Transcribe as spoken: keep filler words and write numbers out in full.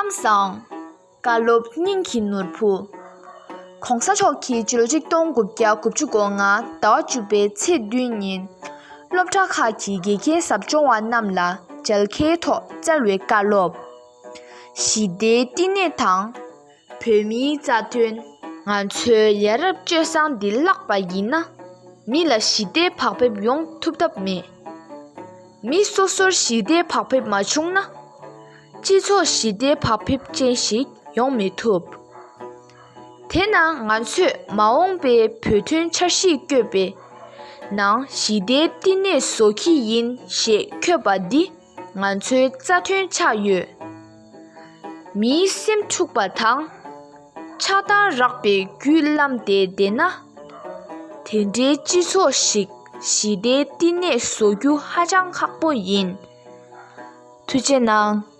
ཁམས་བཟང་། བཀའ་སློབ་སྙིང་གི་ནོར་བུ། ༸གོང་ས་མཆོག་གིས་ཕྱི་ལོ་ཆིག་སྟོང་དགུ་བརྒྱ་དགུ་བཅུ་གོ་ལྔ་ཟླ་བ་བཅུ་པའི་ཚེས་བདུན་ཉིན། སློབ་གྲྭ་ཁག་གི་དགེ་རྒན་ཟབ་སྦྱོང་བ་རྣམས་ལ་མཇལ་ཁའི་ཐོག་སྩལ་བའི་བཀའ་སློབ། ཞི་བདེའི་བསྟི་གནས་དང་། བོད་མིའི་རྩ་དོན། ང་ཚོའི་ཡ་རབས་སྤྱོད་བཟང་འདི་བརླག་པ་ཡིན་ན། མི་ལ་ཞི་བདེའི་བག་ཕེབས་ཡོང་ཐུབ་ཐབས་མེད། མི་སོ་སོར་ཞི་བདེའི་བག་ཕེབས་མ་བྱུང་ན། སྤྱི་ཚོགས་ཞི་བདེའི་བག་ཕེབས་ཅན་ཞིག་ཡོང་མི་ཐུབ། དེས་ན་ང་ཚོས་མ་འོངས་པའི་བོད་དོན་འཆར་གཞིས་བཀོད་པའི་ནང་ཞི་བདེའི་བསྟི་གནས་བཟོ་གི་ཡིན་ཞེས་འཁོད་པ་འདི་ང་ཚོའི་རྩ་དོན་ཆགས་ཡོད། མིའི་སེམས་འཁྲུགས་པ་དང་། ཆགས་སྡང་རགས་པའི་རྒྱུད་བརླམས་ཏེ་བསྡད་ན། དེ་འདྲའི་སྤྱི་ཚོགས་ཤིག་ཞི་བདེའི་བསྟི་གནས་བཟོ་རྒྱུ་ཧ་ཅང་ཁག་པོ་ཡིན། ཐུགས་རྗེ་གནང་།